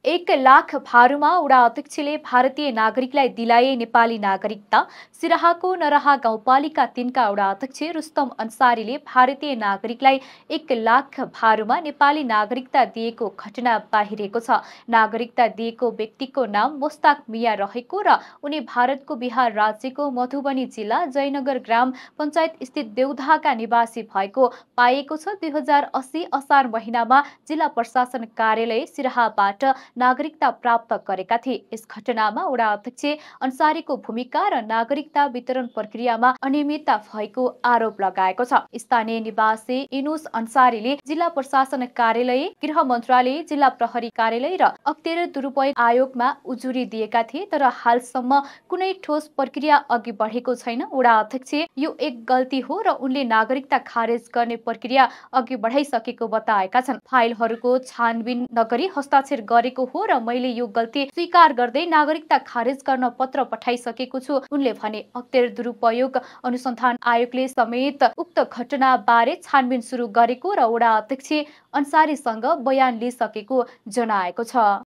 1 लाख भारूमा वडा अध्यक्षले भारतीय नागरिकलाई दिलाए नेपाली नागरिकता। सिराहाको नरहा गाउँपालिका 3 का वडा अध्यक्ष रुस्तम अन्सारीले भारतीय नागरिकलाई 1 लाख भारूमा नेपाली नागरिकता दिएको घटना बाहिरिएको छ। नागरिकता दिएको व्यक्तिको नाम मोस्ताक मिया रहेको र उनी भारतको बिहार राज्यको मधुबनी जिल्ला जयनगर ग्राम पञ्चायत स्थित देउधाका निवासी भएको पाइएको छ। 2080 असार महिनामा जिल्ला प्रशासन कार्यालय सिराहाबाट नागरिकता प्राप्त गरेका थिए। यस घटनामा वडा अध्यक्ष अन्सारीको भूमिका र नागरिकता वितरण प्रक्रियामा अनियमितता भएको आरोप लगाएको छ। स्थानीय निवासी इनुस अन्सारीले जिल्ला प्रशासन कार्यालय, गृह मन्त्रालय, जिल्ला प्रहरी कार्यालय र अख्तियार दुरुपयोग आयोगमा उजुरी दिएका थिए, तर हालसम्म कुनै ठोस प्रक्रिया अघि बढेको छैन। वडा अध्यक्ष यो एक गल्ती हो र उनले नागरिकता खारेज गर्ने प्रक्रिया अघि बढाइसकेको बताएका छन्। फाइलहरूको छानबिन नगरी हस्ताक्षर गरेको हो र मैले यो गल्ती स्वीकार गर्दै नागरिकता खारेज गर्न पत्र पठाइसकेको छु, उनले भने। अख्तियार दुरुपयोग अनुसन्धान आयोगले समेत उक्त घटना बारे छानबिन सुरु गरेको र वडा अध्यक्ष अन्सारीसँग बयान लिइसकेको जनाएको छ।